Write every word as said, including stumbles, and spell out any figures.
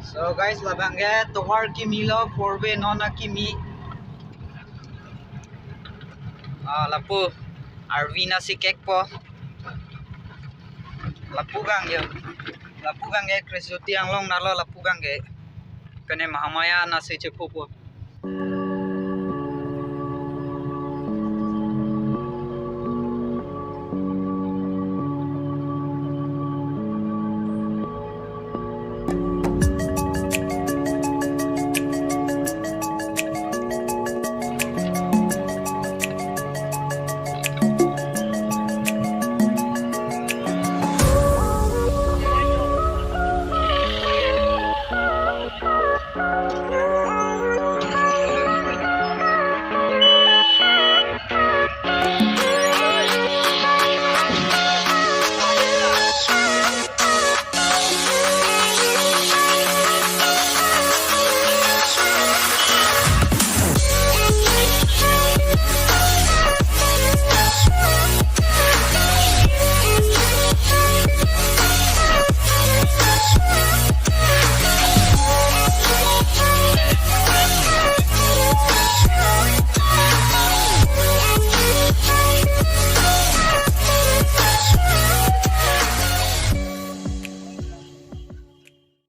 So guys, labang ke tovar kimi lo, four way non akimi. Ah, lapu arvi nasi kekpo. Lapu gang yo. Lapu gang ke Krisjyoti Anglong nalo lapu gang ke. Kene Mahamaya nasi chepupo.